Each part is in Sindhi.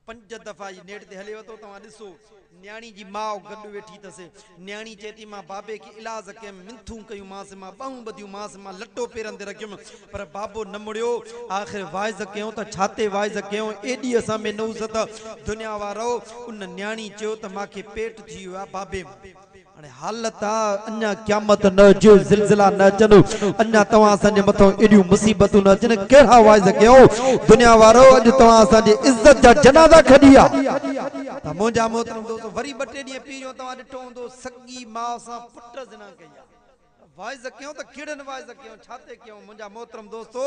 پنج دفعا جي نيٽ تي هلي وتو توهان ڏسو نياڻي جي ماء گڏ ويٺي اٿس نياڻي چئي ٿي مان بابي کي علاج ڪيم منٿون ڪيون مانس مان ٻانهون ٻڌيون مانس مان لٽو پيرن تي رکيم پر بابو نه مڙيو آخر واعظ ڪيون ته ڇا تي واعظ ڪيون ايڏي اسان ۾ نحوست دنيا وارؤ ان نياڻي چيو ته مان کي پيٽ ٿي ويو آهي بابي مان هاڻي حالت آ اڃا قيامت نه اچي زلزلا نه اچن اڃا توهان اسان جي مٿان ايڏيون مصيبتون نه اچن ڪهڙا واعظ ڪيون دنيا وارؤ اڄ توهان اسان جي عزت جا جنازا کڄي آ ته منهنجا محترم دوستو وري ٻه ٽي ڏينهن پهريون توهان ڏٺو هوندو سڳي ماء سان پٽ زنا ڪئي آ. واعظ ڪيون ته ڪهڙن واعظ ڪيون ڇا تي ڪيون منهنجا محترم دوستو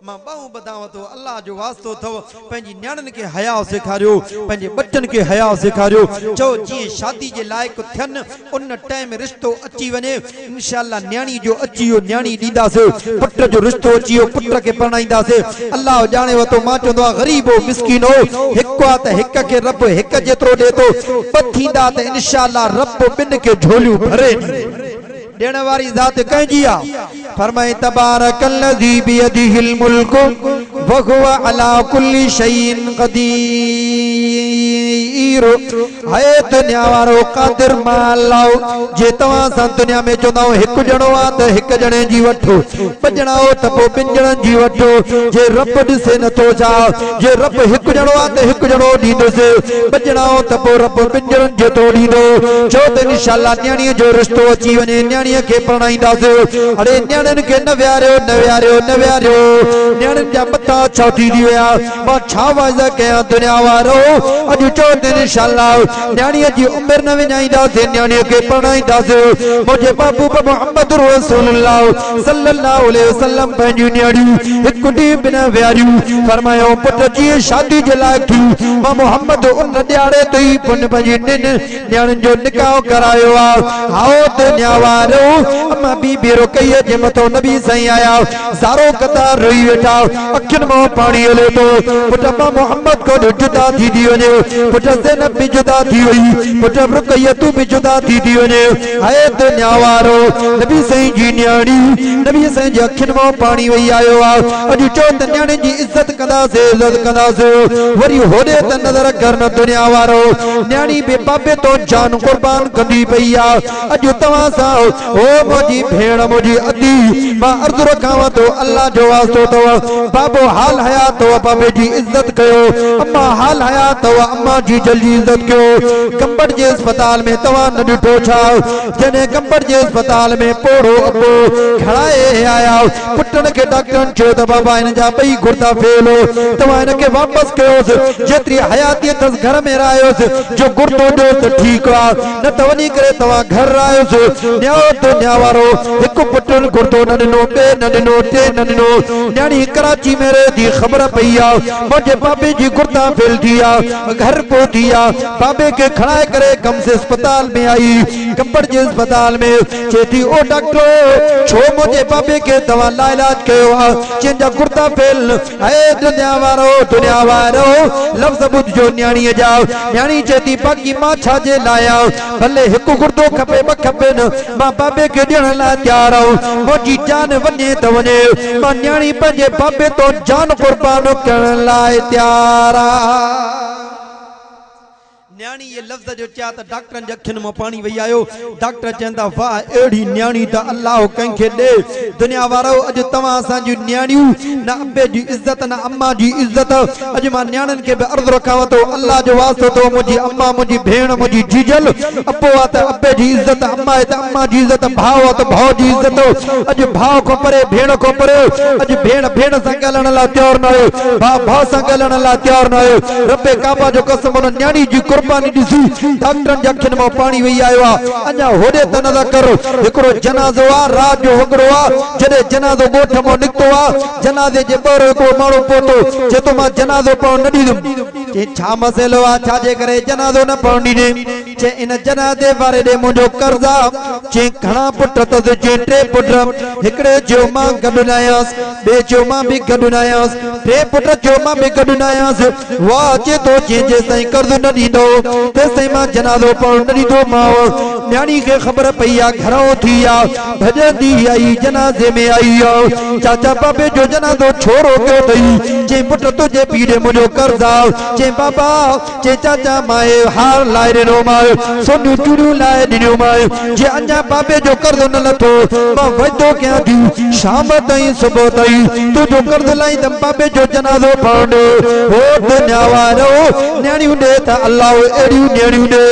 مان ٻانهون ٻڌانو ٿو الله جو واسطو اٿو پنهنجي نياڻين کي حياء سيکاريو پنهنجي ٻچن کي حياء سيکاريو چئو جيئن شادي جي لائق ٿين ان ٽائيم رشتو اچي وڃي انشاء الله نياڻي جو اچي ويو نياڻي ڏينداسي پٽ جو رشتو اچي ويو پٽ کي پرڻائينداسي الله ڄاڻي وتو مان چوندو آهيان غريب هو مسڪين هو هڪ آ ته هڪ کي رب هڪ جيترو ڏي ٿو ٻه ٿيندا ته انشاء الله رب ٻن کي جهوليون ڀري ڏيندو. ڏيڻ واري ذات ڪنهن جي آ؟ فرمائي تبارڪ الذي بيده الملڪ وهو علي ڪل شيء قدير هي دنيا وارو قادر مان الله جي توهان سان دنيا ۾ چوندا آهيو هڪ ڄڻو آ ته هڪ ڄڻي جي وٺو ٻه ڄڻا آهو ته پوء ٻن ڄڻن جي وٺو جي رب ڏسي نٿو ڇا جي رب هڪ ڄڻو آ ته هڪ ڄڻو ڏيندس ٻه ڄڻا آهو ته پوء رب ٻن ڄڻن جيترو ڏيندو ڇو ته انشاء الله نياڻيء جو رشتو اچي وڃي نياڻيء کي پرڻائينداسين اڙي نياڻين کي نه ويهاريو نه ويهاريو نه ويهاريو نياڻين جا مٿا اڇا ٿي ٿي ويا مان ڇا وعظ ڪيان دنيا وارو اڄ چئو ته انشاء الله نياڻيء جي عمر نه وڃائينداسين نياڻيء کي پرڻائينداسين منهنجي محبوب محمد رسول الله صلي الله عليه وسلم پنهنجون نياڻيون هڪ ڏينهن به نه ويهاريون فرمايائون پٽ جيئن شادي جي لائق ٿيون مان محمد ان ڏهاڙي تي ئي پنهنجي نياڻين جو نڪاح ڪرايو آ. هائو دنيا وارو اما بي بي رقيه جي مٿو نبي سائين آيا زارو قطار روئي ويٺا اکين مان پاڻي هلي ٿو پٽ اما محمد کان جدا ٿي ٿي وڃي پٽ زينب به جدا ٿي وئي پٽ رقيه تون به جدا ٿي ٿي وڃي هاء دنيا وارو نبي سائين جي نياڻي نبي سائين جي اکين مان پاڻي وهي آيو آ اڄ چئو ته نياڻين جي عزت ڪنداسين عزت ڪنداسين وري هوڏي ته نظر ڪر نه دنيا وارو نياڻي به بابي تون جان قربان ڪندي پئي آ اڄ توهان سان او منهنجي ڀيڻ منهنجي ادي مان عرض رکانو ٿو الله جو واسطو اٿو بابو حال حيات اٿو بابي جي عزت ڪيو اما حال حيات اٿو اما جيجل جي عزت ڪيو گمبٽ جي اسپتال ۾ توهان نه ڏٺو ڇا جڏهن گمبٽ جي اسپتال ۾ پوڙهو ابو کڻائي آيا پٽن کي ڊاڪٽرن چيو ته بابا هن جا ٻئي گڙدا فيل هو توهان هن کي واپس ڪيوس جيتري حياتي اٿس گهر ۾ رهايوس جو گڙدو ڏيوس ته ٺيڪ آ نه ته وڃي ڪري توهان گهر رهايوس نياء دنيا وارو هڪ پٽ گڙدو نه ڏنو ٻئي نه ڏنو ٽئين نه ڏنو نياڻي ڪراچي ۾ رهي ٿي خبر پئي آ منهنجي بابي جي گڙدا فيل ٿي آ گهر پهتي آ بابي کي کڻائي ڪري گمس اسپتال ۾ آئي گمبٽ جي اسپتال ۾ چئي ٿي او ڊاڪٽرو ڇو منهنجي بابي کي توهان لاعلاج ڪيو آ چين جا گردا فيل اي دنيا وارو دنيا وارو لفظ ٻڌجو نياڻيء جا نياڻي چئي ٿي باقي مان ڇا جي لاء آن ڀلي هڪ گردو کپي ٻه کپين مان بابي کي ڏيڻ لاء تيار آن منهنجي جان وڃي ته وڃي مان نياڻي پنهنجي بابي تون جان قربان ڪرڻ لاء تيار آن. نياڻي اهي لفظ جو چيا ته ڊاڪٽرن جي اکين مان پاڻي وهي آيو. ڊاڪٽر چين ٿا واهه اهڙي نياڻي ته الله ڪنهن کي ڏي. دنيا وارؤ اڄ توهان اسان جون نياڻيون نه ابي جي عزت نه امان جي عزت. اڄ مان نياڻين کي به عرض رکانو ٿو الله جو واسطو اٿو منهنجي امان منهنجي ڀيڻ منهنجي جيجل ابو آ ته ابي جي عزت امان آهي ته امان جي عزت ڀاء آ ته ڀاء جي عزت. اڄ ڀاء کان پري ڀيڻ کان پري اڄ ڀيڻ ڀيڻ سان ڳالهائڻ لاء تيار ناهي ڀاء ڀاء سان ڳالهائڻ لاء تيار ناهي. رب ڪعبه جو قسم ان نياڻي جي قرباني ڏسي ڊاڪٽرن جي اکين مان پاڻي وهي آيو آ اڃا هوڏي ته نظر ڪر هڪڙو جنازو آ رات جو وڳڙو آ جڏهن جنازو ڳوٺ مان نڪتو آ جنازي جي ٻهر هڪڙو ماڻهو پهتو چئي ٿو مان جنازو پڙهڻ نه ڏيندم چيائين ڇا مسئلو آ ڇا جي ڪري جنازو نه پڙهڻ ڏيندين. چي ان جنازي واري ڏي منهنجو قرض آ. چيائين گهڻا پٽ اٿس؟ چيائين ٽي پٽ. هڪڙي چيو مان گڏ ناهيانس، ٻئي چيو مان به گڏ ناهيانس، ٽئين پٽ چيو مان به گڏ ناهيانس. واهه اچي ٿو. چيائين جيستائين قرض نه ڏيندؤ تيستائين مان جنازو پڙهڻ نه ڏيندومانء. نياڻي کي خبر پئي آ، گهرئون ٿي آ، ڀڄندي آئي جنازي ۾ آئي آ. چاچا بابي جو جنازو ڇو روڪيو اٿئي؟ چيائين پٽ تنهنجي پيء ڏي منهنجو قرض آ. چيائين بابا! چي چاچا مائي هار لائي ڏنومانء، سونيون چوڙيون لائي ڏنيومانء، جي اڃا بابي جو قرض نه لٿو، مان وعدو ڪيان ٿي، شام تائين صبح تائين تنهنجو قرض لاهيندم، بابي جو جنازو پڙهڻ ڏي. هو دنيا وارو نياڻيون ڏي ته الله اهڙيون نياڻيون ڏي.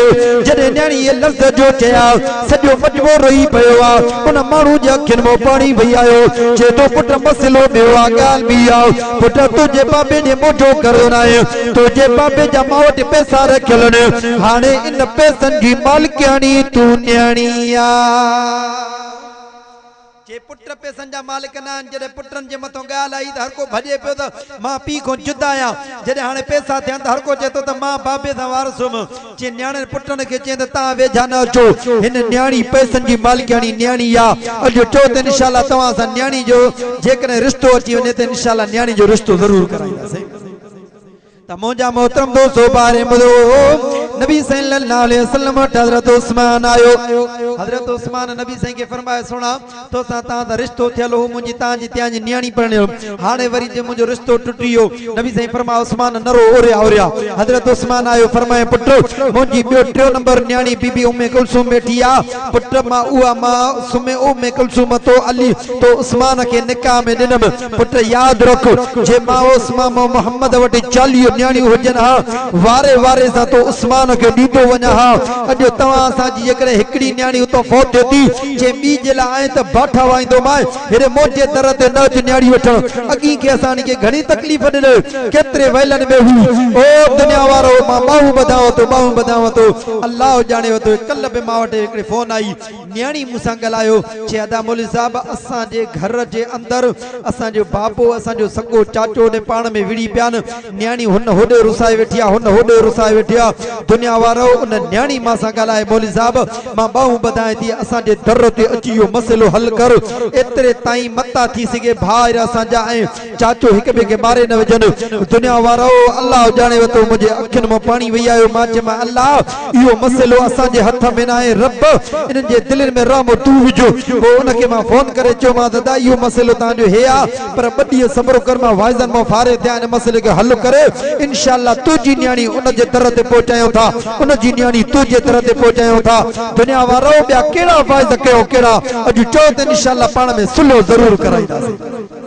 جڏهن نياڻي اهي لفظ جو چيا، سڄو مجمعو روئي پيو آ. ان ماڻهو جي اکين مان پاڻي وهي آيو. چئي ٿو پٽ مسئلو ٻيو آ، ڳالهه ٻي آ. پٽ تنهنجي بابي ڏي منهنجو قرض ناهي. تنهنجي بابي جا مان وٽ پئسا رکيل آهن، هاڻي ان پئسن جي مالڪياڻي تون نياڻي آ. چي پٽ پئسن جا مالڪ نه آهن، جڏهن پٽن جي مٿان ڳالهه آئي ته هرڪو ڀڄي پيو ته مان پيء کان جدا آهيان، جڏهن هاڻي پئسا ٿيا آهن ته هرڪو چئي ٿو ته مان بابي سان وارث هيم. چي نياڻين پٽن کي چئين ته توهان ويجها نه اچو، هن نياڻي پئسن جي مالڪياڻي نياڻي آ، اڄ چئو ته انشاء الله توهان سان نياڻي جو جيڪڏهن رشتو اچي وڃي ته انشاء الله نياڻي جو رشتو ضرور ڪرائينداسين. ته منهنجا محترم دوستو ٻاهرين ٻڌو نبي صلي الله عليه وسلم وٽ حضرت عثمان آيو حضرت عثمان نبي سائين کي فرمايو سهڻا توسان تان ته رشتو ٿيل هو منهنجي تان جي تيان جي نياڻي پرڻيل هاڻي وري جي منهنجو رشتو ٽٽي ويو نبي سائين فرمايو عثمان نه رو اوريا اوريا حضرت عثمان آيو فرمايو پٽ منهنجي ٻيو ٽيو نمبر نياڻي بي بي ام ڪلثوم ويٺي آ پٽ مان اها مان سمي ام ڪلثوم تو علي تو عثمان کي نڪاح ۾ ڏنم پٽ ياد رک، جي مان عثمان مان محمد وٽ 40 نياڻيون هجن ها، واري واري سان تون عثمان کي ڏيندو وڃان ها. اڄ توهان اسان جي جيڪڏهن هڪڙي نياڻي اتان فوت ٿئي ٿي، جي ٻي جي لاء آئين ته باٺا وهائيندومانء. هيڏي منهنجي در تي نه اچ نياڻي وٺڻ. اڳين کي اسان کي گهڻي تڪليف ڏني. ڪيتري ويلن ۾ هئي. او دنيا وارؤ! مان ٻانهون ٻڌانء ٿو، ٻانهون ٻڌانء ٿو. الله ڄاڻيو ٿو. ڪلهه به مان وٽ هڪڙي فون آئي. نياڻي مون سان ڳالهايو، چي ادا مولوي صاحب اسان جي گهر جي اندر اسان جو بابو اسان جو سڳو چاچو ني پاڻ ۾ وڙهي پيا آهن، نياڻي هن هوڏي رسائي ويٺي آ هن هوڏي رسائي ويٺي آ، دنيا وارؤ ان نياڻي مان سان ڳالهائي مولوي صاحب مان ٻانهون ٻڌانء ٿي اسان جي در تي اچي اهو مسئلو حل ڪر ايتري تائين متان ٿي سگهي ڀائر اسان جا ۽ چاچو هڪ ٻئي کي ماري نه وجهن. دنيا وارؤ! الله ڄاڻي وتو منهنجي اکين مان پاڻي وهي آيو. مان چيم الله! اهو مسئلو اسان جي هٿ ۾ ناهي. رب! انهن جي دلين ۾ رحم تون وجهه. پوء ان کي مان فون ڪري چيومانس دادا اهو مسئلو توهان جو هي آ پر ٻه ڏينهن صبر ڪر مان واعظن مان فارغ ٿيان ان مسئلي کي حل ڪري انشاء الله تنهنجي نياڻي ان جي در تي پهچايون ٿا ان جي نياڻي تنهنجي در تي پهچايون ٿا. دنيا وارؤ! ٻيا ڪهڙا واعظ ڪيو ڪهڙا اڄ چئو ته انشاء الله پاڻ ۾ صلح ضرور ڪرائينداسين.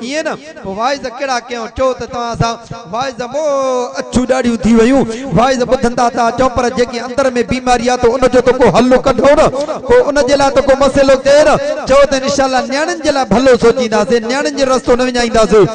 ائين نه؟ پوء واعظ ڪهڙا ڪيائون؟ چئو ته توهان سان واعظ موء اڇيون ڏاڙهيون ٿي ويون. واعظ ٻڌندا ٿا اچون پر جيڪي اندر ۾ بيماري آ ته ان جو ته ڪو حل ڪڍو نه. ڪو ان جي لاء ته ڪو مسئلو ٿئي نه. چئو ته انشاء الله نياڻين جي لاء ڀلو سوچينداسين، نياڻين جو رستو نه وڃائينداسين.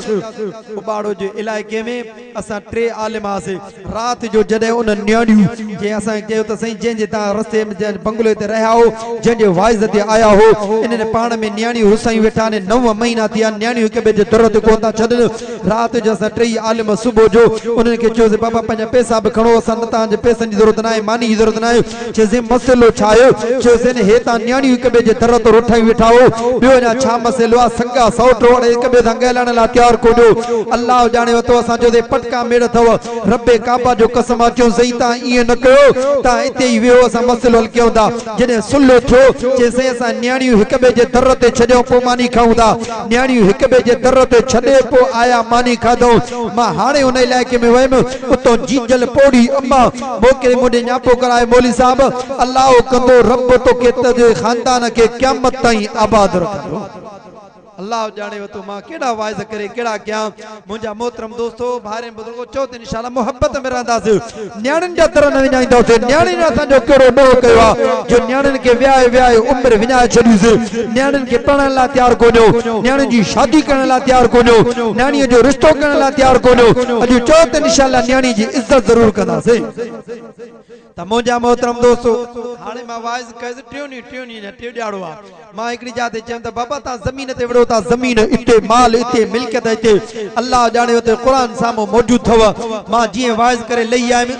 اٻاڙو جي علائقي ۾ اسان ٽي عالم هئاسين. رات جو جڏهن انهن نياڻيون جنهن اسان کي چيو ته سائين جنهن جي توهان رستي ۾ جنهن بنگلي تي رهيا هو، جنهن جي واعظ تي آيا هو، انهن پاڻ ۾ نياڻيون رسايون ويٺا آهن، نو مهينا ٿيا آهن، نياڻيون هڪ ٻئي جي در تي ڪونه ٿا ڇڏن. رات جو اسان ٽيئي عالم صبح جو انهن کي چيوسين بابا پنهنجا پئسا به کڻو، اسان نه توهان جي پئسن جي ضرورت ناهي، ماني جي ضرورت ناهي. چيسين مسئلو ڇا آهي؟ چيوسين هي تان نياڻيون هڪ ٻئي جي در تي رٺايون ويٺا هو، ٻيو اڃا ڇا مسئلو آ؟ سڳا سئوٽ اڙي هڪ ٻئي سان ڳالهائڻ لاء تيار ڪونهيو. الله ڄاڻي وتو اسان چيوسين پٽڪا ميڙ اٿئو، رب ڪعبه جو قسم آ چيون سائين تان ائين نه ڪيو، تان اتي ئي ويهو اسان مسئلو حل ڪيون ٿا. جڏهن صلح ٿيو، چيسين اسان نياڻيون هڪ ٻئي جي در تي ڇڏيون پوء ماني کائون ٿا. نياڻيون هڪ ٻئي جي در تي ڇڏي پوء آيا ماني کاڌئون. مان هاڻي ان علائقي ۾ ويم، اتون جيجل پوڙهي اما موڪلي مون ڏي نياپو ڪرائي مولوي صاحب الله ڪندو رب توکي تنهنجي خاندان کي قيامت تائين آباد رکندو. الله ڄاڻي وتو مان ڪهڙا واعظ ڪري ڪهڙا ڪيان. منهنجا محترم دوستو ڀائرين بزرگو چئو ته انشاء الله محبت ۾ رهنداسين نياڻين جا در نه وڃائينداسين نياڻين اسان جو ڪهڙو ڏوهه ڪيو آ جو نياڻين کي وياهي وياهي عمر وڃائي ڇڏيوسين نياڻين کي پرڻائڻ لاء تيار ڪونهيو نياڻين جي شادي ڪرڻ لاء تيار ڪونهيو نياڻيء جو رشتو ڪرڻ لاء تيار ڪونهيو اڄ چئو ته انشاء الله نياڻي جي عزت ضرور ڪنداسين. ته منهنجا محترم دوستو! هاڻي مان واعظ ڪيس ٽيون ڏينهن، ٽيون ڏينهن نه ٽيون ڏهاڙو آ. مان هڪڙي جاء تي چيم ته بابا توهان زمين تي وڙهو ٿا. ٿا زمين اتي مال اتي ملڪيت اتي الله ڄاڻي اتي قرآن سامهون موجود اٿو. مان جيئن واعظ ڪري لهي آيم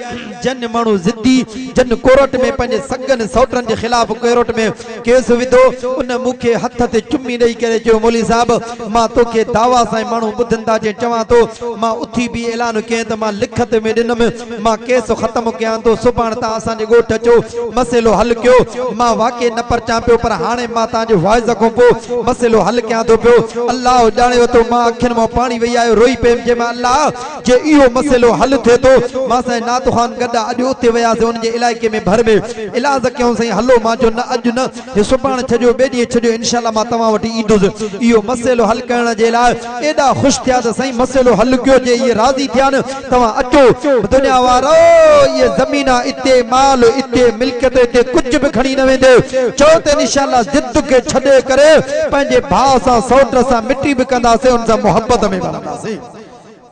جن ماڻهو ضدي جن ڪورٽ ۾ پنهنجي سڳن سئوٽن جي خلاف ڪورٽ ۾ ڪيس وڌو ان مون کي هٿ تي چمي ڏئي ڪري چيو مولوي صاحب مان توکي دعويٰ سان ماڻهو ٻڌن ٿا جيئن چوان ٿو مان اٿي بيهي اعلان ڪيائين ته مان لکت ۾ ڏنم مان ڪيس ختم ڪيان ٿو سڀاڻ تان اسان جي ڳوٺ اچو مسئلو حل ڪيو مان واقعي نه پرچان پيو پر هاڻي مان تان جي واعظ کان پو مسئلو حل ڪيان ٿو پيو الله ڄاڻيو ٿو مان اکين مان پاڻي وهي آيو روئي پيم چيم الله جي اهو مسئلو حل ٿئي ٿو مان سائين نعت خوان گڏ اڄ اتي وياسين ان جي علائقي ۾ ڀر ۾ ايلاز ڪيائون سائين هلو مان چيو نه اڄ نه هي سڀاڻ ڇڏيو ٻئي ڏينهن ڇڏيو انشاء الله مان توهان وٽ ايندس اهو مسئلو حل ڪرڻ جي لاء ايڏا خوش ٿيا ته سائين مسئلو حل ڪيو جي اهي راضي ٿيا نه توهان اچو دنيا وارؤ اهي زمينا اتي مال اتي ملڪيت اتي ڪجهه به کڻي نه ويندي چئو ته انشاء الله ضد کي ڇڏي ڪري پنهنجي ڀاء سان سئوٽ سان مٽي به ڪنداسين ان سان محبت ۾ به هلنداسين.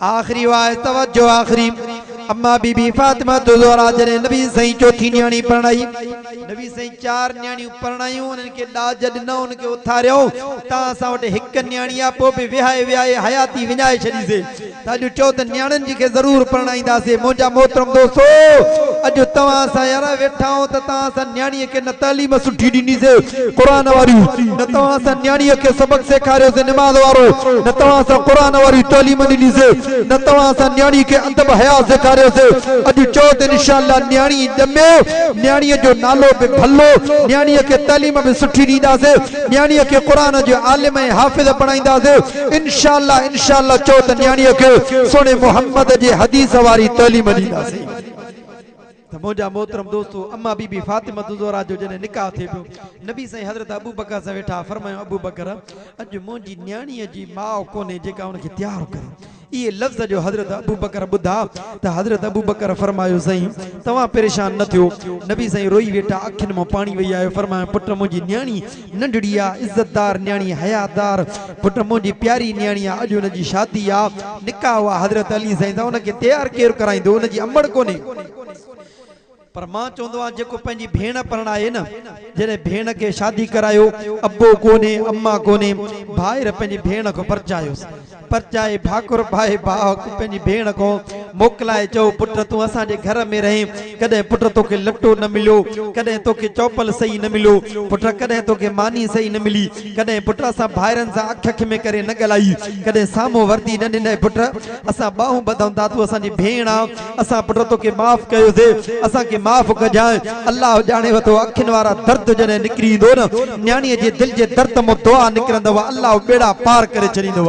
آخري واعظ توجه آخري اما بي بي فاطمه الزهرا جڏهن نبي سائين چوٿين نياڻي پرڻائي نبي سائين چار نياڻيون پرڻايون انهن کي ڏاج ڏنو انهن کي اٿاريو تان اسان وٽ هڪ نياڻي آ پوء به وهائي وهائي حياتي وڃائي ڇڏي سي ته اڄ چئو ته نياڻين جي کي ضرور پرڻائينداسي منهنجا محترم دوستو اڄ توهان اسان يار ويٺا آهيون ته توهان اسان نياڻي کي نه تعليم سٺي ڏني سي قرآن واري نه توهان اسان نياڻي کي سبق سيکاريو سي نماز وارو نه توهان اسان قرآن واري تعليم ڏني سي نه توهان اسان نياڻي کي ادب حياء سيکاريو سي اڄ چئو ته انشاء الله نياڻي ڄمي نياڻي جو نالو به ڀلو نياڻي کي تعليم به سٺي ڏينداسي نياڻي کي قرآن جو عالم ۽ حافظ بڻائينداسي انشاء الله انشاء الله چئو ته نياڻي کي سهڻي محمد جي حديث واري تعليم ڏينداسين. ته منهنجا محترم دوستو اما بي بي فاطمه الزهرا جو جڏهن نڪاح ٿئي پيو نبي سائين حضرت ابوبڪر سان ويٺا فرمايو ابوبڪر اڄ منهنجي نياڻي جي ماء ڪونهي جيڪا ان کي تيار ڪري اهي لفظ جو حضرت ابوبڪر ٻڌا ته حضرت ابوبڪر فرمايو سائين توهان پريشان نه ٿيو نبي سائين روئي ويٺا اکين مان پاڻي وهي آيو فرمايو پٽ منهنجي نياڻي ننڍڙي آ عزتدار نياڻي حيادار پٽ منهنجي پياري نياڻي آ اڄ ان جي شادي آ نڪاح آ حضرت علي سائين سان ان کي تيار ڪير ڪرائيندو ان جي امڙ ڪونهي پر مان چوندو آهيان جيڪو پنهنجي ڀيڻ پرڻائي نه جڏهن ڀيڻ کي شادي ڪرايو ابو ڪونهي اما ڪونهي ڀائر پنهنجي ڀيڻ کان پرچايوس پرچائي ڀاڪر پائي ڀاء پنهنجي ڀيڻ کان موڪلائي چئو پٽ تون اسان جي گهر ۾ رهين ڪڏهن پٽ توکي لٽو نه مليو ڪڏهن توکي چوپل صحيح نه مليو پٽ ڪڏهن توکي ماني صحيح نه ملي ڪڏهن پٽ اسان ڀائرن سان اک اک ۾ ڪري نه ڳالهائي ڪڏهن سامهون وردي نه ڏنئي پٽ اسان ٻانهون ٻڌون ٿا تون اسان جي ڀيڻ آ اسان پٽ توکي معاف ڪيوسي اسان کي معاف ڪجانء الله ڄاڻي وٿو اکين وارا درد جڏهن نڪري ايندو نه نياڻيء جي دل جي درد مون دعا نڪرندو الله ٻيڙا پار ڪري ڇڏيندو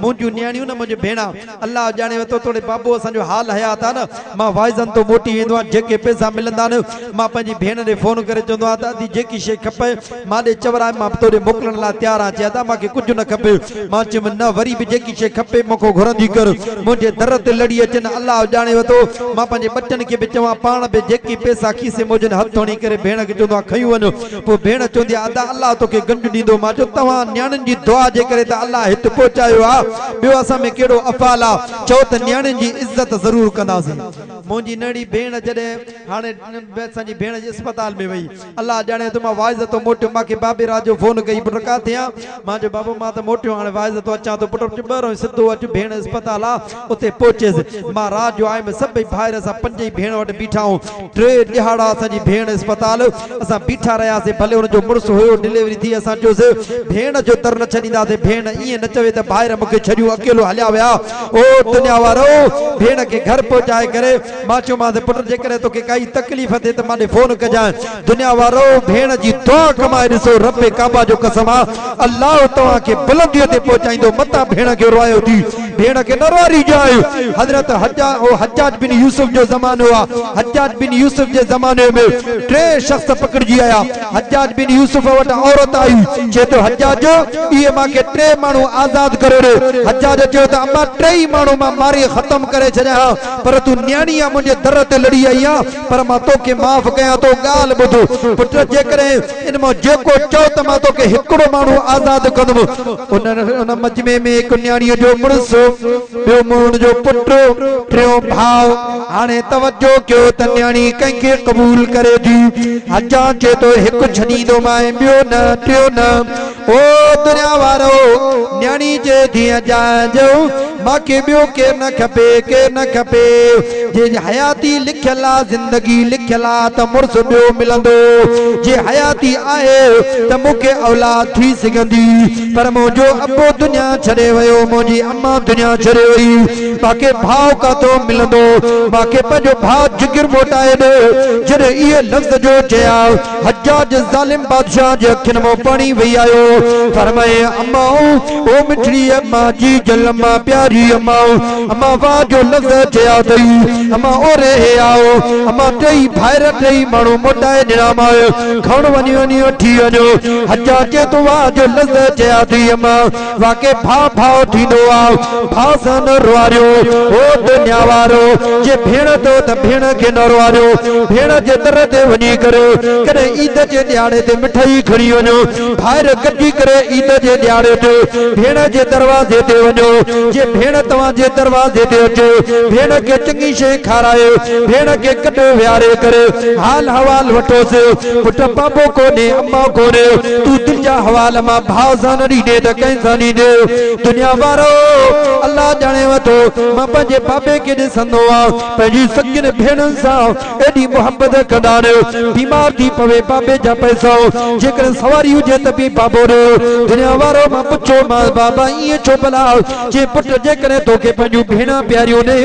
منهنجون نياڻيون نه منهنجون ڀيڻا الله ڄاڻي وٿو توڙي بابو اسان جو حال حيات آ نه مان واعظن تون موٽي ويندو آهيان جيڪي پئسا ملندا آهن مان پنهنجي ڀيڻ ڏي فون ڪري چوندو آهيان ته ادي جيڪي شيء کپئي مان ڏي چورائي مان توڏي موڪلڻ لاء تيار آهيان چي ادا مان کي ڪجهه نه کپي مان چيم نه وري به جيڪي شيء کپي مون کان گهرندي ڪر منهنجي در تي لڙي اچن الله ڄاڻي وتو مان پنهنجي ٻچن کي به چوان پاڻ به جيڪي پئسا کيسي ۾ هجن هٿ هڻي ڪري ڀيڻ کي چوندو آهيان کنيون وڃ پوء ڀيڻ چوندي آهي ادا الله توکي گنج ڏيندو مان چيو توهان نياڻين جي دعا جي ڪري ته الله هت پهچايو آهي ٻيو اسان ۾ ڪهڙو افعال آهي چئو ته نياڻين جي عزت ضرور ڪنداسين منهنجي ننڍڙي ڀيڻ جڏهن هاڻي اسان جي ڀيڻ جي اسپتال ۾ وئي الله ڄاڻي ته مان واعظ تون موٽيو مان کي بابي رات جو فون ڪئي پٽ ڪاٿي آن مان چيو بابو مان ته موٽيو هاڻي واعظ تون اچان ٿو پٽ چيو ٻهرو سڌو اچ ڀيڻ اسپتال آ اتي پهچيس مان رات جو آيم سڀئي ڀائر اسان پنج ئي ڀيڻ وٽ بيٺا آهون ٽي ڏهاڙا اسان جي ڀيڻ اسپتال اسان بيٺا رهياسي ڀلي ان جو مڙس هيو ڊليوري ٿي اسان چيوسي ڀيڻ جو در نه ڇڏينداسي ڀيڻ ائين نه چوي ته ڀائر مونکي ڇڏيون اڪيلو هليا ويا او دنيا وارؤ ڀيڻ کي گهر پهچائي ڪري مان چيومانس پٽ جيڪڏهن توکي ڪائي تڪليف ٿئي ته مان ڏي فون ڪجانء. دنيا وارؤ ڀيڻ جي دعا ڪمائي ڏسو رب ڪعبه جو قسم آ الله توهان کي بلنديء تي پهچائيندو متان ڀيڻ کي روئايو ٿي ڀيڻ کي نه روئاريجانء. حضرت حجاج بن يوسف جو زمانو آ حجاج بن يوسف جي زماني ۾ ٽي شخص پڪڙجي آيا حجاج بن يوسف وٽ عورت آئي چئي ٿو حجاج اهي مان کي ٽي ماڻهو آزاد ڪري ڏي حجاج چيو ته اما ٽيئي ماڻهو مان ماري ختم ڪري ڇڏيان ها پر تون نياڻي آن منهنجي در تي لڙي آئي آن پر مان توکي معاف ڪيان ٿو ڳالهه ٻڌ پٽ جيڪڏهن ان مان جيڪو چئو ته مان توکي هڪڙو ماڻهو آزاد ڪندم ان ان مجمعي ۾ هڪ نياڻيء جو مڙس هو. ٻيو منهنجو پٽ، ٽيون ڀاء. هاڻي توجه ڪيو ته نياڻي ڪنهن کي قبول ڪري ٿي؟ حجاج چئي ٿو هڪ ڇڏيندومانء، ٻيو نه، ٽيون نه. او دنيا وارؤ! نياڻي چئي ٿي حجاج! مان کي ٻيو ڪير نه کپي، ڪير نه کپي. جي حياتي لکيل آ، زندگي لکيل آ ته مڙس ٻيو ملندو. جي حياتي آهي ته مون کي اولاد ٿي سگهندي. پر منهنجو ابو دنيا ڇڏي ويو، منهنجي امان دنيا ڇڏي وئي. مان کي ڀاء ڪاٿو ملندو؟ مان کي پنهنجو ڀاء جگر موٽائي ڏي. جڏهن اهي لفظ جو چيا. حجاج ظالم بادشاهه جي اکين مان پاڻي وهي آيو. فرمائين، اما او مٺڙي اما جيجل اما پياري اما، اما واهه جو لفظ چيا اٿئي، اما اوري هي آء، اما ٽيئي ڀائر ٽيئي ماڻهو موٽائي ڏنامانء، کڻ وڃي وڃي وٺي وڃو. حجاج چئي ٿو واهه جو لفظ چيا اٿئي اما، واقعي ڀاء ڀاء ٿيندو آ، ڀاء سان نه روئاريو، او دنيا وارو، جي ڀيڻ اٿو ته ڀيڻ کي نه روئاريو، ڀيڻ جي در تي وڃي ڪري ڪڏهن عيد جي ڏهاڙي تي مٺائي کڻي وڃو، ڀائر گڏجي ڪري عيد جي ڏهاڙي تي ڀيڻ جي دروازي تي وڃو، جي ڀيڻ توهان جي دروازي تي اچي، ڀيڻ کي چڱي شيء کارائي، ڀيڻ کي گڏ ويهاري ڪري حال حوال وٺوس، پٽ بابو ڪونهي، امان ڪونهي، تون دل جا حوال مان ڀاء سان نه ڏيندين ته ڪنهن سان ڏيندين؟ دنيا وارو! الله ڄاڻيو ٿو، مان پنهنجي بابي کي ڏسندو آهيان، پنهنجي سڳين ڀيڻن سان ايڏي محبت ڪندا آهن، بيمار ٿي پوي بابي جا پئسا، جيڪڏهن سواري هجي ته به بابو ڏي. دنيا وارو! مان پڇيومانس، بابا ائين ڇو ڀلا؟ چي پٽ جيڪڏهن توکي پنهنجون ڀيڻان پياريون نه،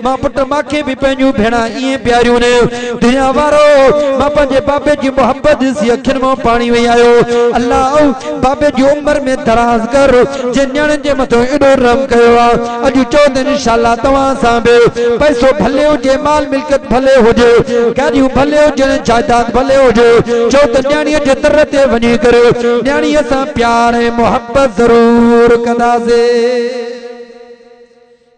مان پٽ ماکي به پنهنجون ڀيڻان ائين پياريون نه. دنيا وارو! مان پنهنجي بابي جي محبت ڏسي اکين مان پاڻي وهي آيو. الله! بابي جي عمر ۾ دراز ڪر، جنهن نياڻين جي مٿان ايڏو رحم ڪيو آ. اڄ چئو ته انشاء الله توهان سان به پئسو ڀلي هجي، مال ملڪيت ڀلي هجي، گاڏيون ڀلي هجن، جائداد ڀلي هجي، چئو ته نياڻيء جي در تي وڃي ڪري نياڻيء سان پيار ۽ محبت ضرور ڪنداسين.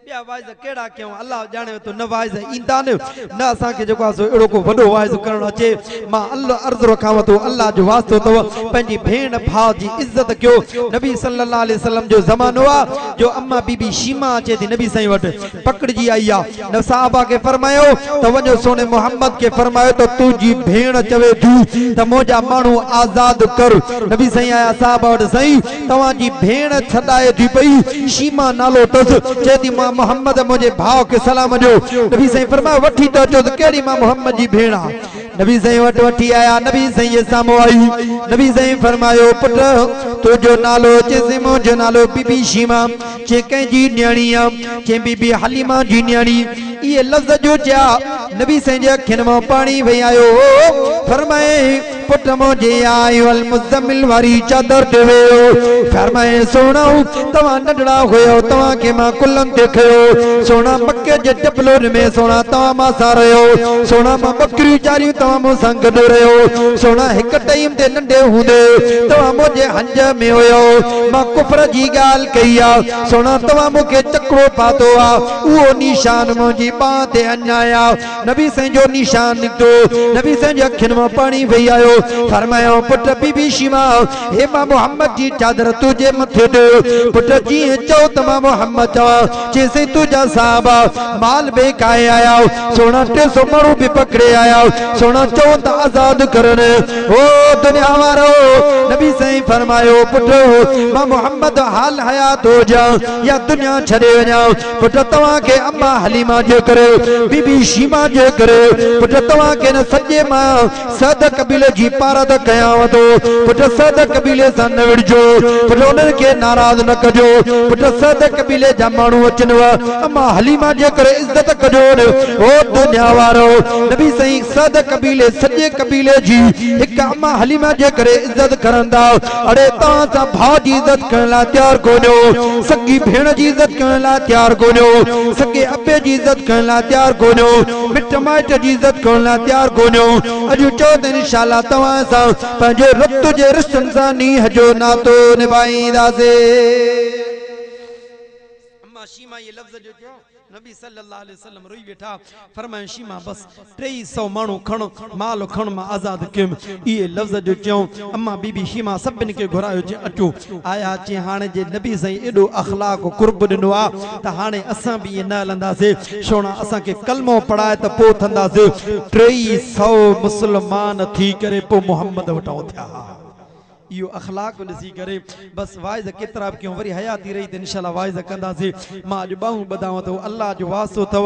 ٻيا واعظ ڪهڙا ڪيون الله ڄاڻي ٿو نه واعظ ايندا نه نه اسان کي جيڪو آهي سو اهڙو ڪو وڏو واعظ ڪرڻ اچي مان الله عرض رکانو ٿو الله جو واسطو اٿو پنهنجي ڀيڻ ڀاء جي عزت ڪيو نبي صلي الله عليه وسلم جو زمانو آ جو اما بي بي شيما اچي ٿي نبي سائين وٽ پڪڙجي آئي آ نه صحابه کي فرمايو ته وڃو سهڻي محمد کي فرمايو ته تنهنجي ڀيڻ چوي ٿي ته منهنجا ماڻهو آزاد ڪر نبي سائين آيا صحابه وٽ سائين توهان جي ڀيڻ ڇڏائي ٿي پئي، شيما نالو اٿس، چئي ٿي مان محمد منهنجي ڀاء کي سلام ڏيو. نبي سائين فرمايو وٺي ته اچوس ڪهڙي مان محمد جي ڀيڻ آ. نبي سائين وٽ وٺي آيا، نبي سائين جي سامهون آئي. نبي سائين فرمايو پٽ تنهنجو نالو؟ چيس منهنجو نالو بي بي شيما. چي ڪنهن جي نياڻي آ؟ چي بي بي حليما جي نياڻي. اهي لفظ جو چيا، نبي سائين جي اکين مان پاڻي وهي آيو. فرمايائين، پٽ منهنجي يا ايها المزمل واري چادر تي ويهو. فرمايائين، سهڻا توهان ننڍڙا هيؤ، توهان کي مان ڪلهن تي کنيو. سهڻا مڪي جي جبلن ۾ سهڻا توهان مان سان رهيو. سهڻا مان ٻڪريون چاريون توهان مون سان گڏ رهيو. سهڻا هڪ ٽئيم تي ننڍي هوندي توهان منهنجي هنج ۾ هيؤ. مان ڪفر جي ڳالهه ڪئي آ. سهڻا توهان مون کي چڪڙو پاتو آ. اهو نيشان منهنجي ٻانهن تي اڃا آ. نبي سائين جو نيشان نڪتو. نبي سائين جي اکين مان پاڻي وهي آيو. فرمايائون، پٽ بي بي شيما! هي مان محمد جي چادر تنهنجي مٿي تي. پٽ جيئن چئو ته مان محمد چوان. چيس سائين تنهنجا صحابه مال به ڪاهي آيا. سهڻا 300 ماڻهو به پڪڙي آيا. سهڻا چئو ته آزاد ڪرن. او دنيا وارؤ! نبي سائين فرمايو، پٽ مان محمد حال حيات هجان يا دنيا ڇڏي وڃان. پٽ توهان کي اما حليما جي ڪري، بي بي شيما جي ڪري، پٽ توهان کي هن سڄي مان سعد قبيلي جي پارت ڪيانو ٿو، پٽ سعد قبيلي سان نه وڙهجو، پٽ انهن کي ناراض نه ڪجو، پٽ سعد قبيلي جا ماڻهو اچنو، اما حليما جي ڪري عزت ڪجو، او دنيا وارؤ! نبي سائين سعد قبيلي سڄي قبيلي جي هڪ اما حليما جي ڪري عزت ڪرندا. اڙي توهان سان ڀاء جي عزت ڪرڻ لاء تيار ڪونهيو، سڳي ڀيڻ جي عزت ڪرڻ لاء تيار ڪونهيو، سڳي ابي جي عزت ڪرڻ لاء تيار ڪونهيو، مٽ مائٽ جي عزت ڪرڻ لاء تيار ڪونهيو. اڄ چئو ته انشاء الله توهان سان پنهنجي رت جي رشتن سان نينهن جو ناتو نڀائينداسين. اما شيما اهي لفظ جو چيو. نبي صلي الله عليه وسلم روئي ويٺا، فرمايائون شيما بس ٽيئي سئو ماڻهو کڻ، مال کڻ مان آزاد ڪيم. اهي لفظ جو چيائون، اما بي بي شيما سڀن کي گهرايو چي اچو. آيا چي هاڻي جي نبي سائين ايڏو اخلاق قرب ڏنو آ ته هاڻي اسان به ائين نه هلنداسي، سهڻا اسان کي ڪلمو پڙهاء ته پوء اٿنداسي. ٽيئي سئو مسلمان ٿي ڪري پوء محمد وٽان اٿيا ها. اهو اخلاق ڏسي ڪري بس واعظ ڪيترا به ڪيون وري حياتي رهي ته انشاء الله واعظ ڪنداسي مان اڄ ٻانهون ٻڌانو اٿو الله جو واسطو اٿو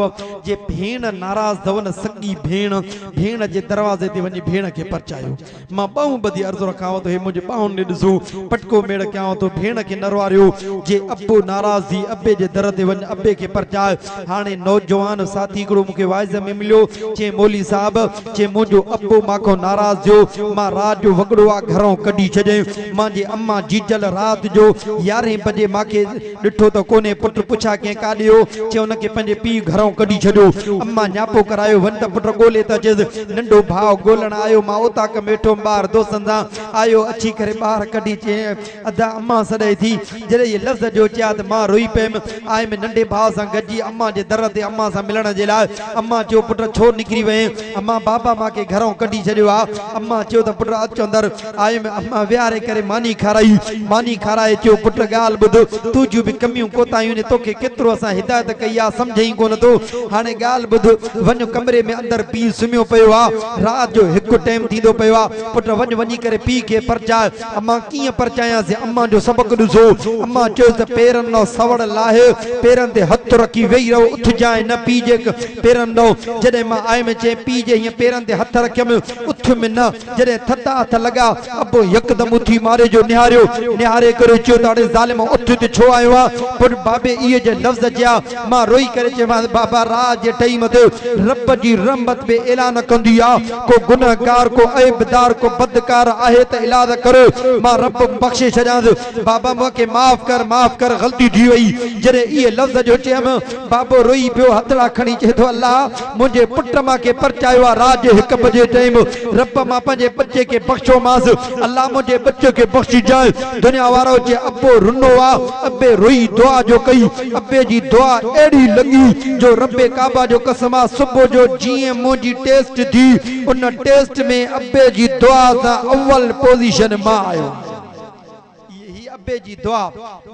جي ڀيڻ ناراض اٿو نه سڳي ڀيڻ ڀيڻ جي دروازي تي وڃي ڀيڻ کي پرچايو مان ٻانهون ٻڌي عرض رکانو ٿو هي منهنجي ٻانهن ڏي ڏسو پٽڪو ميڙ ڪيانو ٿو ڀيڻ کي نه روئاريو جي ابو ناراض ٿي ابي جي در تي وڃ ابي کي پرچاء هاڻي نوجوان ساٿي هڪڙو مونکي واعظ ۾ مليو چئين مولوي صاحب چي منهنجو ابو مان کان ناراض ٿيو، مان رات جو وڳڙو آ گهرئون ڪڍي ڇڏيائين. مانجي امان جيجل رات جو يارهين بجي مان کي ڏٺو ته ڪونهي پٽ پڇا ڪئين ڪاڏي ويو؟ چي ان کي پنهنجي پيء گهرئون ڪڍي ڇڏيو. امان نياپو ڪرايو وڃ ته پٽ ڳولي ته اچيس. ننڍو ڀاء ڳولڻ آيو مان اوطاق ۾ ويٺو هيم ٻاهر دوستن سان آيو اڇي ڪري ٻاهر ڪڍي چيائين ادا امان سڏائي ٿي. جڏهن اهي لفظ جو چيا ته مان روئي پيم. آيم ننڍي ڀاء سان گڏجي امان جي در تي امان سان ملڻ جي لاء. امان چيو پٽ ڇو نڪري وئين؟ امان بابا مان کي گهرئون ڪڍي ڇڏيو آ. امان چيو ته پٽ اچ اندر. آيم امان ويهاري ڪري ماني کارائي. ماني کارائي چيو پٽ ڳالهه ٻڌ. تنهنجون به ڪميون ڪوتاهيون آهن توکي ڪيترو اسان هدايت ڪئي آ سمجهين ڪونه ٿو. هاڻي ڳالهه ٻڌ. وڃ ڪمري ۾ اندر پيء سمهيو پيو آ. رات جو هڪ ٽيم ٿيندو پيو آ. پٽ وڃ وڃي ڪري پيء کي پرچاء. امان ڪيئن پرچايانس امان جو سبق ڏسو. امان چيس ته پيرن ڏانهن سوڙ لاهي پيرن تي هٿ رکي ويهي رهو اٿجانء نه پيء جي پيرن ڏانهن. جڏهن مان آيم چيائين پيء جي هيئن پيرن تي هٿ رکيم اٿيم نه. جڏهن ٿڌا هٿ لڳا ابو يڪدم اٿي ماري جو نهاريو. نهاري ڪري چيو ته اڙي ظالم اٿ ته ڇو آيو آن. پٽ بابي اهي جي لفظ چيا مان روئي ڪري چيومانس بابا رات جي ٽئيم تي رب جي رحمت به اعلان ڪندي آ ڪو گنهگار ڪو عيبدار ڪو بدڪار آهي ته ايلاز ڪري مان رب بخشي ڇڏيانس بابا مون کي معاف ڪر معاف ڪر غلطي ٿي وئي جڏهن اهي لفظ جو چيم بابو روئي پيو هٿڙا کڻي چئي ٿو الله منهنجي پٽ مان کي پرچايو آ رات جي هڪ بجي ٽئيم رب مان پنهنجي ٻچي کي بخشومانس الله منهنجي ٻچي کي بخشجانء دنيا وارؤ چي ابو رنو آ ابي روئي دعا جو ڪئي ابي جي دعا اهڙي لڳي جو رب ڪعبه جو قسم آ صبح جو جيئن منهنجي ٽيسٽ ٿي ان ٽيسٽ ۾ ابي جي دعا سان اول پوزيشن مان آيو. هي ابي جي دعا.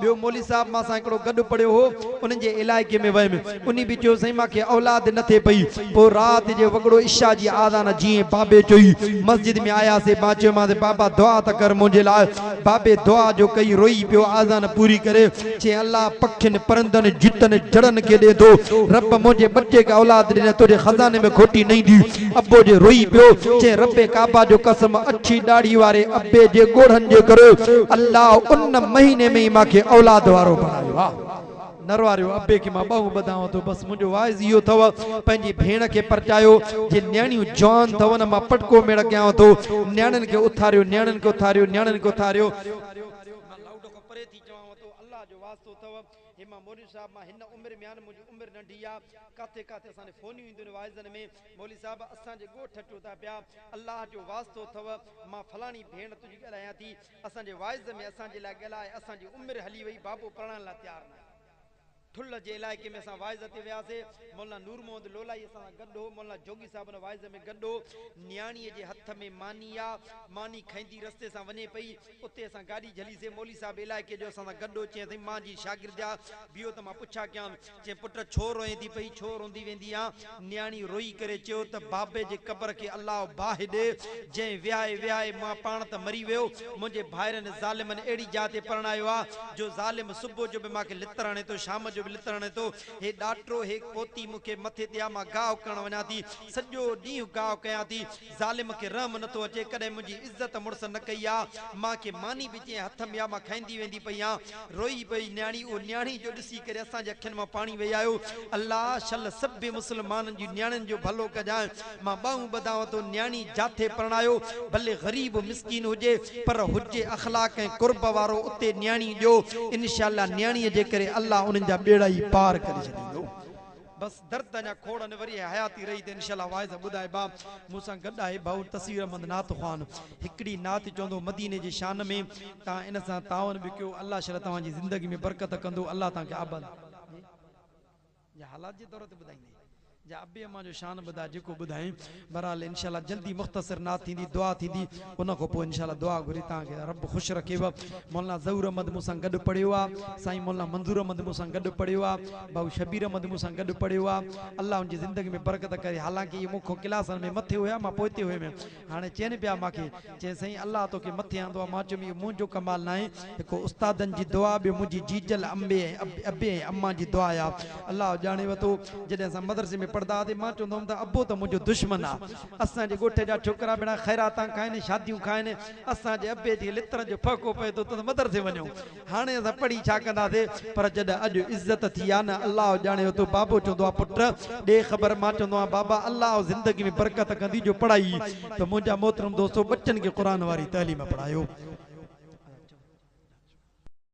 ٻيو مولوي صاحب مان سان هڪڙو گڏ پڙهيو هو انهن جي علائقي ۾ ويم انهي به چيو سائين مان کي اولاد نه ٿئي پئي پوء رات جي وڳڙو عشاء جي آذان جيئن بابي چئي مسجد ۾ آياسي مان چيومانس بابا دعا ته ڪر منهنجي لاء بابي دعا جو ڪئي روئي پيو آذان پوري ڪري چيائين الله پکين پرندن جتن جڙن کي ڏي ٿو رب منهنجي ٻچي کي اولاد ڏي نه تنهنجي خزاني ۾ کوٽي نه ايندي ابو جي روئي پيو چيائين رب ڪعبه جو قسم اڇي ڏاڙهي واري ابي جي ڳوڙهن جي ڪري الله ان مهيني ۾ ئي مان کي اولاد وارو بڻايو آ. نرواريو ابي کي مان ٻانهون ٻڌانو ٿو بس منهنجو واعظ اهو اٿو پنهنجي ڀيڻ کي پرچايو جي نياڻيون جوان اٿو نه مان پٽڪو ميڙ ڪيانو ٿو نياڻين کي اٿاريو نياڻين کي اٿاريو نياڻين کي اٿاريو. مان لائوڊ کان پري ٿي چوانو ٿو الله جو واسطو اٿو هي مان مولوي صاحب مان هن عمر ۾ آهيان منهنجي عمر ننڍي آ ڪاٿي ڪاٿي اسان ڏي فونيون اينديون آهن واعظن ۾ مولوي صاحب اسان جي ڳوٺ اچو ٿا پيا الله جو واسطو اٿو مان فلاڻي ڀيڻ تنهنجي ڳالهايان ٿي اسان جي واعظ ۾ اسان جي لاء ڳالهاء اسان جي عمر هلي وئي بابو پرڻائڻ لاء تيار ناهي. ٺلهه جي علائقي ۾ اسان واعظ تي وياسي مولانا نور محمد لولائي اسان سان گڏ هو مولانا جوڳي صاحب ان واعظ ۾ گڏ هو نياڻيء جي هٿ ۾ ماني آ ماني کائيندي رستي سان وڃي پئي اتي اسان گاڏي جهلي سي مولوي صاحب علائقي جو اسان سان گڏ هو چيائين سائين مان جي شاگرد آ بيهو ته مان پڇا ڪيان چيائين پٽ ڇو روئين ٿي پئي ڇو روندي ويندي آن نياڻي روئي ڪري چيو ته بابي جي قبر کي الله باهه ڏي جنهن وهائي وهائي مان پاڻ ته مري ويو منهنجي ڀائرن ظالمن اهڙي جاء تي پرڻايو آ جو ظالم صبح جو به مان کي لتر هڻي ٿو شام جو به لتر هڻي ٿو هي ڏاٽو هي پوتي مون کي مٿي تي آ مان گاهه ڪرڻ وڃان ٿي سڄو ڏينهن گاهه ڪيان ٿي ظالم کي رحم نه ٿو اچي، ڪڏهن منهنجي عزت مڙس نه ڪئي آ، مان کي ماني به جنهن هٿ ۾ آ، مان کائيندي ويندي پئي آن. روئي پئي نياڻي، اهو نياڻي جو ڏسي ڪري اسان جي اکين مان پاڻي وهي آيو. الله شل سڀ مسلمانن جي نياڻين جو ڀلو ڪجانء. مان ٻانهون ٻڌانء ٿو، نياڻي جاٿي پرڻايو، ڀلي غريب مسڪين هجي، پر هجي اخلاق ۽ قرب وارو، اتي نياڻي ڏيو، انشاء الله نياڻيء جي ڪري الله انهن جا ٻيڙا ئي پار ڪري ڇڏيندو. بس درد اڃا کوڙ آهن وري حياتي رهي ته انشاء الله واعظ ٻڌائبا مون سان گڏ آهي ڀائو تصوير احمد نعت خوان هڪڙي نعت چوندو مديني جي شان ۾ توهان ان سان تعاون به ڪيو الله شل توهان جي زندگي ۾ برڪت ڪندو الله توهان کي آباد. يا حالات جي طور تي ٻڌائيندين يا ابي امان جو شان ٻڌاء جيڪو ٻڌائين بهرحال انشاء الله جلدي مختصر نعت ٿيندي دعا ٿيندي ان کان پوء انشاء الله دعا گهري توهان کي رب خوش رکيو مولانا ظهور احمد مون سان گڏ پڙهيو آ سائين مولانا منظور احمد مون سان گڏ پڙهيو آ ڀائو شبير احمد مون سان گڏ پڙهيو آ الله ان جي زندگي ۾ برڪت ڪري حالانڪه اهي مون کان ڪلاسن ۾ مٿي هيا مان پوئتي هيم هاڻي چين پيا مان کي، چين سائين الله توکي مٿي آندو آ، مان چيم اهو منهنجو ڪمال ناهي، هڪ استادن جي دعا ٻيو منهنجي جيجل امي ۽ ابي ۽ امان جي دعا آ، الله ڄاڻي وتو، جڏهن اسان مدرسي ۾ پڙهندا هئاسين مان چوندو هوم ته ابو ته منهنجو دشمن آ، اسان جي ڳوٺ جا ڇوڪرا ڀيڻا خيراتان کائن شاديون کائن، اسان جي ابي جي لترن جو ڦهڪو پئي ٿو ته مدرسي وڃون. هاڻي اسان پڙهي ڇا ڪنداسين؟ پر جڏهن اڄ عزت ٿي آ نه الله ڄاڻي ٿو بابو چوندو آ پٽ ڏي خبر مان چوندو آهيان بابا الله زندگي ۾ برڪت ڪندي جو پڙهائي ته منهنجا محترم دوستو ٻچن کي قرآن واري تعليم پڙهايو.